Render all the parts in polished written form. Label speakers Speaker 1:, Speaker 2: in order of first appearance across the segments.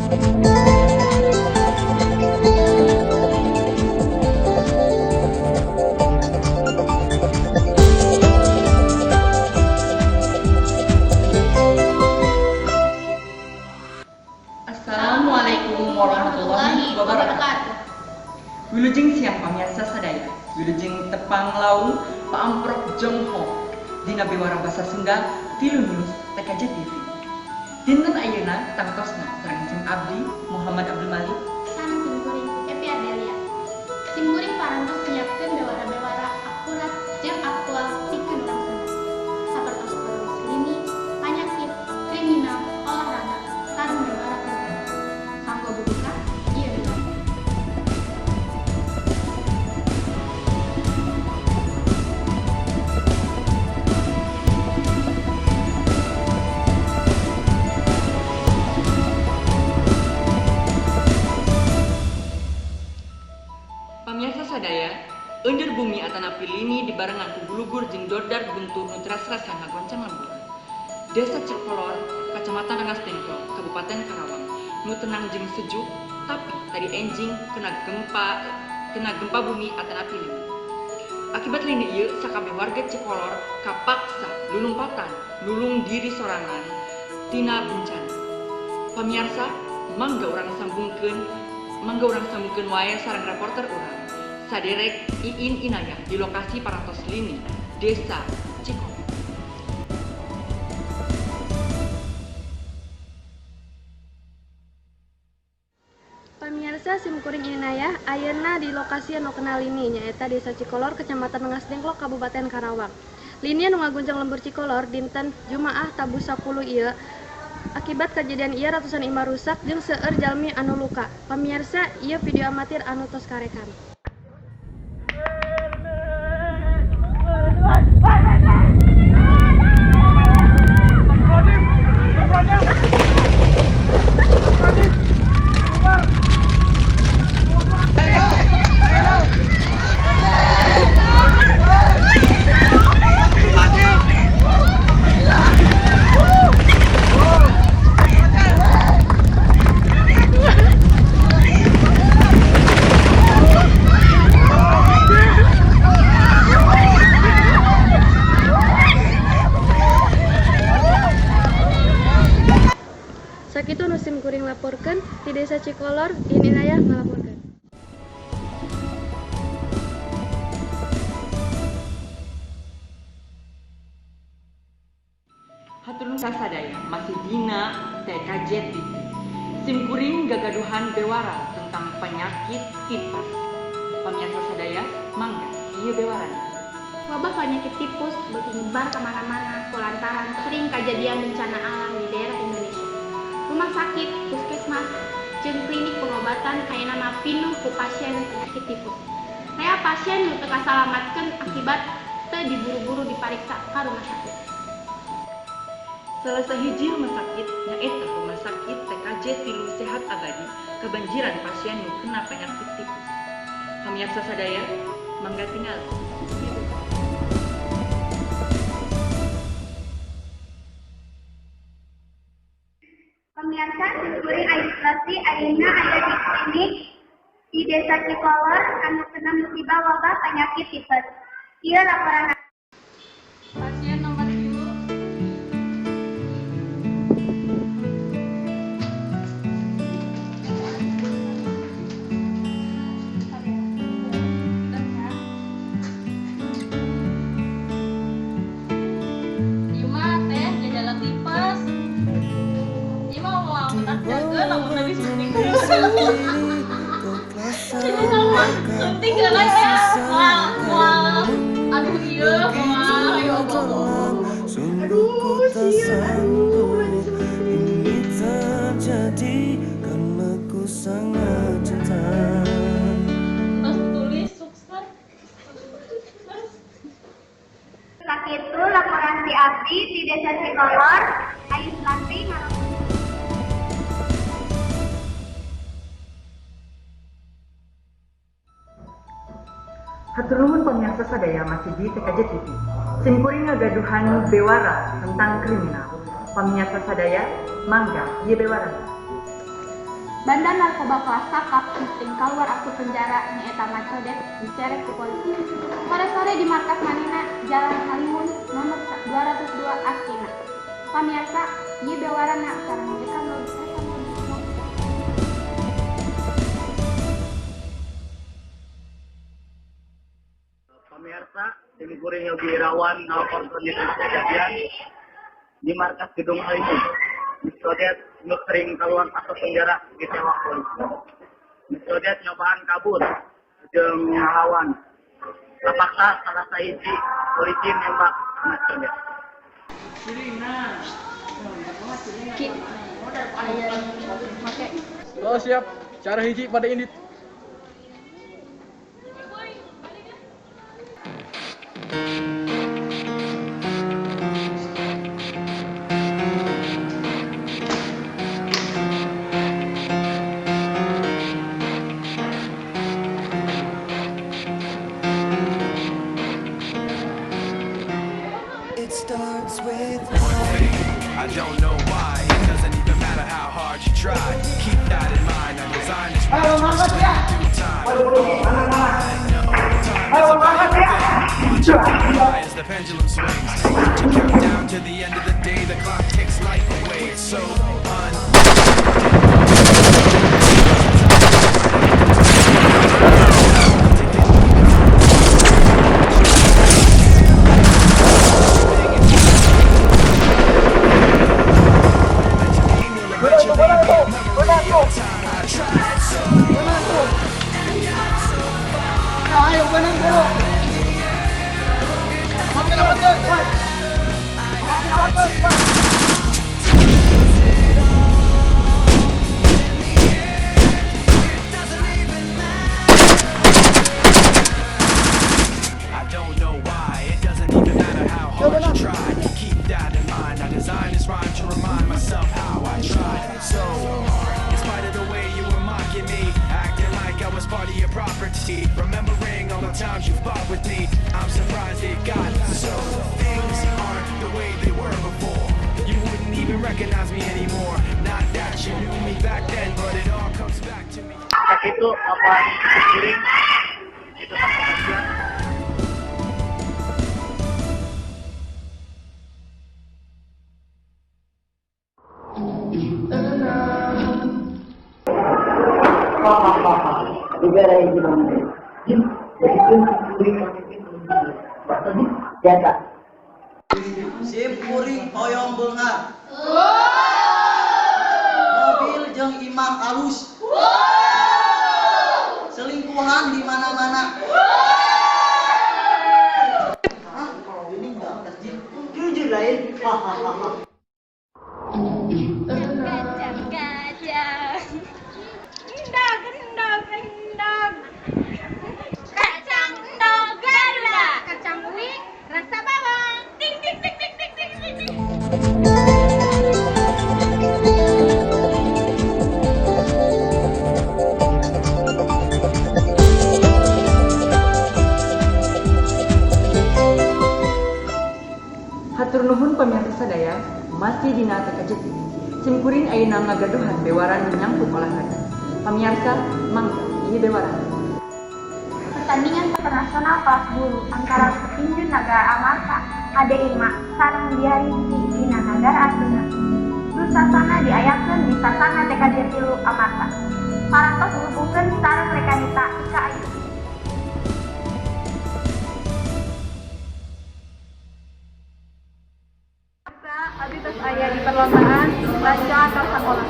Speaker 1: Assalamualaikum warahmatullahi wabarakatuh. Wilujeng siang pamirsa sadaya. Wilujeng tepang laung paamprok jongho dina bewara basa Sunda Tilu News TKJ TV. Dinten ayeuna tangtosna sareng sim abdi Muhammad Abdul Malik
Speaker 2: sareng simkuring Epi Adelia. Simkuring parantos nyiapkeun bewara-bewara akurat jeung aktual pikeun urang Sunda. Sapertos kondisi lini, panyakit, kriminal, olahraga, sareng bewara kehidupan. Kanggo buka ieu bewara.
Speaker 1: Pamirsa sadaya, eundeur bumi atanapi lini dibarengan ku gulugur jeung dordar guntur nu teras-rasa ngagoncang lembur. Desa Cikolor, Kacamatan Rengasdengklok, Kabupaten Karawang, nu tenang jeung sejuk, tapi tadi enjing kena gempa bumi atanapi lini. Akibat lini ieu sakabeh warga Cikolor kapaksa lulumpatan nulung diri sorangan tina bencana. Pamirsa, mangga urang sambungkeun wae sareng reporter urang Saderek Iin Inayah di lokasi parantos lini, Desa Cikolor.
Speaker 3: Pamirsa, simkuring Inayah ayeuna di lokasi anu kena lini, nyaeta Desa Cikolor, Kecamatan Rengasdengklok, Kabupaten Karawang. Lini anu ngaguncang lembur Cikolor dinten Jumaah tabuh 10 ieu. Akibat kejadian ieu ratusan imah rusak jeung seueur jalmi anu luka. Pamirsa, ieu video amatir anu tos karekam. Sakitu nu sim kuring laporkeun ti Desa Cikolor, Iin Inayah ngalaporkeun.
Speaker 1: Hatur nuhun sadaya masih dina TKJ TV. Sim kuring gagaduhan bewara tentang penyakit tipes. Pamirsa sadaya, mangga ieu bewarana.
Speaker 2: Wabah penyakit tipus beuki nyebar kemana-mana kulantaran sering kejadian bencana alam di daerah Indonesia. Rumah sakit, puskesmas, jeung klinik pengobatan ayeuna mah pinuh ku pasien penyakit tipus. Rea pasien nu teu kasalamatkeun akibat teu diburu-buru dipariksa ka rumah sakit.
Speaker 1: Salah sahiji rumah sakit nyaeta Rumah Sakit TKJ Tilu Sehat Abadi kebanjiran pasien nu kena penyakit tipus. Pamirsa sadaya, mangga tingal.
Speaker 4: Pemirsa, simkuring Ayu Lesti ayeuna aya di klinik di Desa Cikolor anu kena musibah wabah penyakit tipes. Ieu laporan.
Speaker 5: Pasien nomor 3. Ieu mah teh gejala tipes. Ieu mah mau tak jaga lamun disuntik. Suntik heula ya. Moal moal. Aduh, ieu moal, ayo Allah.
Speaker 6: Sungguh ku tak sanggup ini terjadi karena ku sangat cinta.
Speaker 5: Terus tulis sukses.
Speaker 4: Sakitu laporan ti abdi di Desa Cikolor, Ayu Lesti ngalaporkeun.
Speaker 1: Hatur nuhun pemirsa sadaya masih di TKJ TV. Simkuring ngagaduhan bewara tentang kriminal. Pemirsa sadaya, mangga ieu bewara.
Speaker 2: Bandar narkoba kelas kakap nu sering kaluar asup penjara nyaeta Mat Codet diseret ku polisi. Sore-sore di markas manehna, Jalan Halimun nomor 202 Astina. Pamirsa, ieu bewarana sareng rekan rekan.
Speaker 7: Pemirsa, sim kuring Yogi Irawan ngalaporkeun dina kejadian di markas Gedung Halimun. Mat Codet nu sering keluar masuk penjara ditewak polisi. Mat Codet nyobaan kabur jeung ngalawan. Terpaksa salah sahiji polisi nembak Mat Codet.
Speaker 3: Ki, aya make.
Speaker 8: Oh siap, cara hiji pada indit.
Speaker 6: It starts with
Speaker 9: One thing, I don't know why. It doesn't even matter how hard you try. Keep that in mind. I designed this rhyme to explain through time. I know time is a valuable thing. Watch it fly as the pendulum swings. Watch it count down to the end of the day. The clock takes life away. It's so I don't know why. It doesn't even matter how hard you try. Keep that in mind. I designed this rhyme to remind myself how I tried so hard. In spite of the way you were mocking me, acting like I was part of your property. Remembering all the times you fought with me, I'm surprised it got so. Things aren't the way they were before. You wouldn't even recognize me anymore. Not that you knew me back then, but it all comes back to me.
Speaker 7: Sakitu laporan kuring itu kepolisian. Negara hiji naon Jim, jadikeun kuring pamimpin nu jujur. Jasa.
Speaker 10: Sim kuring hoyong beunghar. Mobil jeung imah alus. Selingkuhan di mana-mana. Hah? Ini enggak masjid. Jujur lain. Hahaha.
Speaker 2: Kacang kacang. Endog endog endog. Kacang endog Garuda. Kacang uing rasa bawang. Ting ting ting ting ting ting ting ting.
Speaker 1: Hatur nuhun pamirsa sadaya, masih dina TKJT. Sim kuring ayeuna ngagaduhan bewaran menyangkut olahraga. Pamirsa, mangga ieu bewaran.
Speaker 2: Pertandingan internasional kelas bulu antara petinju Nagara Amarta Ade Irma sareng Diari dina Nagara Astina. Dusasana diayakeun di sasana TKJ 3 Amarta. Parantos hubungkeun sareng rekanita Ika Ayu.
Speaker 3: Abi tos aya di perlombaan baca antar sekolah.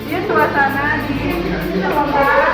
Speaker 3: Ini suasana di perlombaan.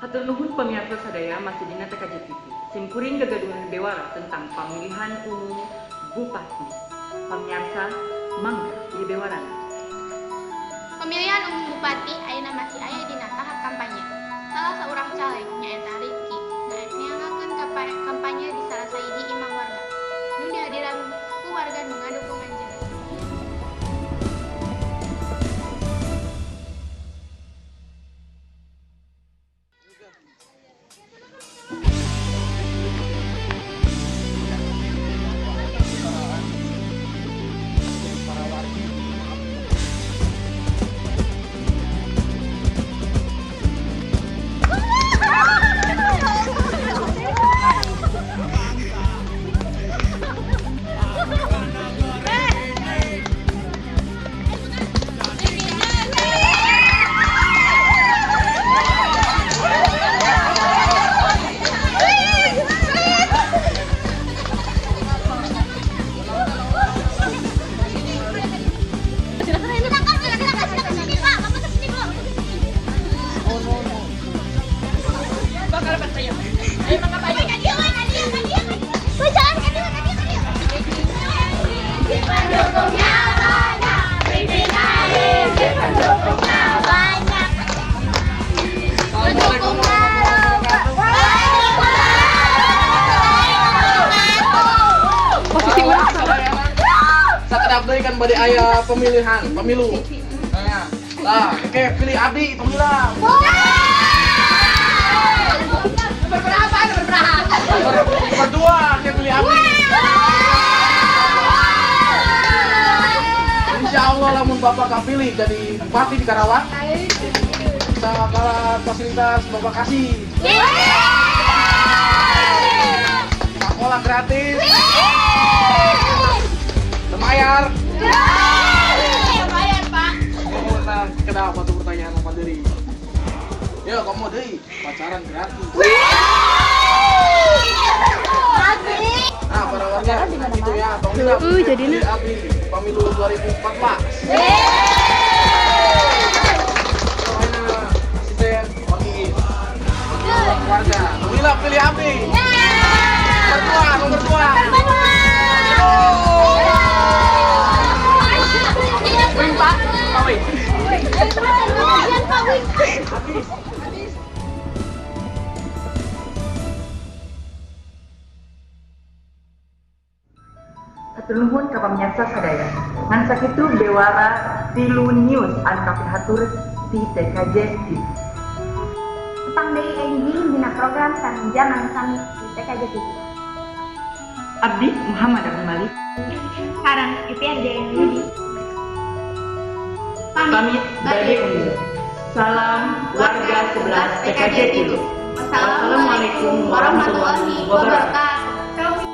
Speaker 1: Hatur nuhun pemirsa sadaya masih dina TKJ TV. Sim kuring gagaduhan bewara tentang pemilihan umum bupati. Pemirsa mangga ieu bewarana.
Speaker 2: Pemilihan umum bupati ayeuna masih aya dina tahap kampanye. Salah saurang caleg nyaeta Rifki neangakeun kampanye di salah sahiji imah warga. Nu dihadiran ku warga nu ngadukung anjeunna.
Speaker 8: Sakedap deui kan bade aya pemilihan pemilu. Nah, oke pilih abdi tong hilang.
Speaker 2: Berapa?
Speaker 8: Berdua, oke pilih abdi. Insya Allah lamun bapak kapilih jadi bupati di Karawang. Segala fasilitas bapak kasih. Sekolah gratis. Lumayan.
Speaker 2: Lumayan, Pak.
Speaker 8: Nah, kenapa tuh pertanyaan apa dari? Ya, kamu deui pacaran gratis. Nah, para warga gitu ya, tong hilap. Jadinya pemilu 2014. Asisten wakil warga. Tong hilap pilih abdi. Nomor 2, nomor 2. Wing, Pak. Pak Wing. Habis.
Speaker 1: Hatur nuhun ka pamirsa sadaya. Ngan sakitu bewara Tilu News anu kapihatur ti TKJ TV.
Speaker 4: Tepang deui enjing dina program sareng jam anu sami di TKJ TV.
Speaker 1: Abdi Muhammad Abdul Malik.
Speaker 2: Sareng Ipi Arjaya Yudi.
Speaker 1: Pamit bade undur. Salam warga 11 TKJ Tilu. Wassalamualaikum warahmatullahi wabarakatuh.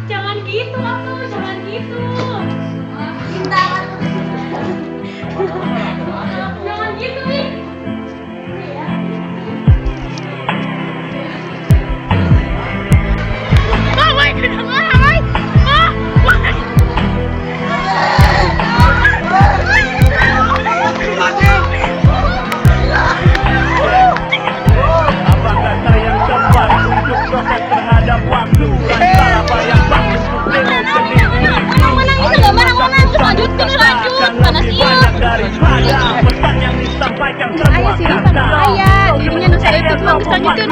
Speaker 5: Jangan gitu atuh, jangan gitu.
Speaker 4: Cinta.
Speaker 5: Jangan gitu nih.
Speaker 7: Apa kata yang tepat untuk proses terhadap waktu?
Speaker 3: Ayo sini sama saya, dirinya nu saya itu mah geus lanjutkeun.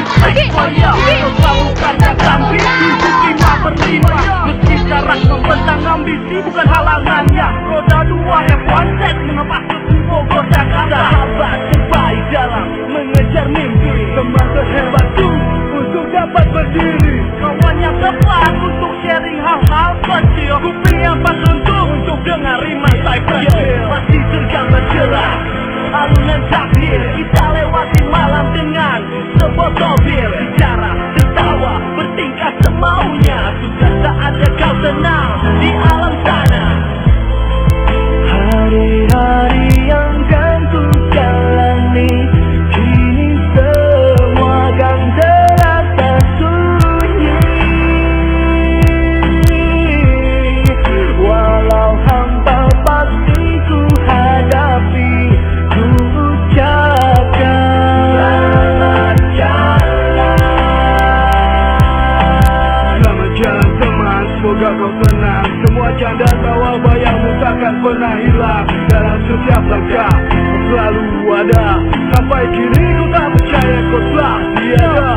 Speaker 3: Oke.
Speaker 7: Meski jarak membentang ambisi bukan halangannya. Roda dua F1 set mengepas ke Bogor Jakarta. Sahabat terbaik dalam mengejar mimpi. Teman terhebatku untuk dapat berdiri. Kawan yang tepat untuk sharing hal-hal kecil. Kuping yang pas untuk dengar riman Cypress Hill. Masih tergambar jelas alunan takdir. Kita lewati malam dengan sebotol bir. Bicara, tertawa, bertingkah semaunya. Sukses
Speaker 11: Saatnya kau tenang di alam sana. Hari-hari yang kan ku jalani, kini semua kan terasa sunyi. Walau hampa pasti ku hadapi, ku ucapkan selamat jalan.
Speaker 12: Selamat jalan teman, semoga kau tenang. Semua canda tawa bayangmu takkan pernah hilang. Dalam setiap langkah kau selalu ada. Sampai kini ku tak percaya kau telah tiada.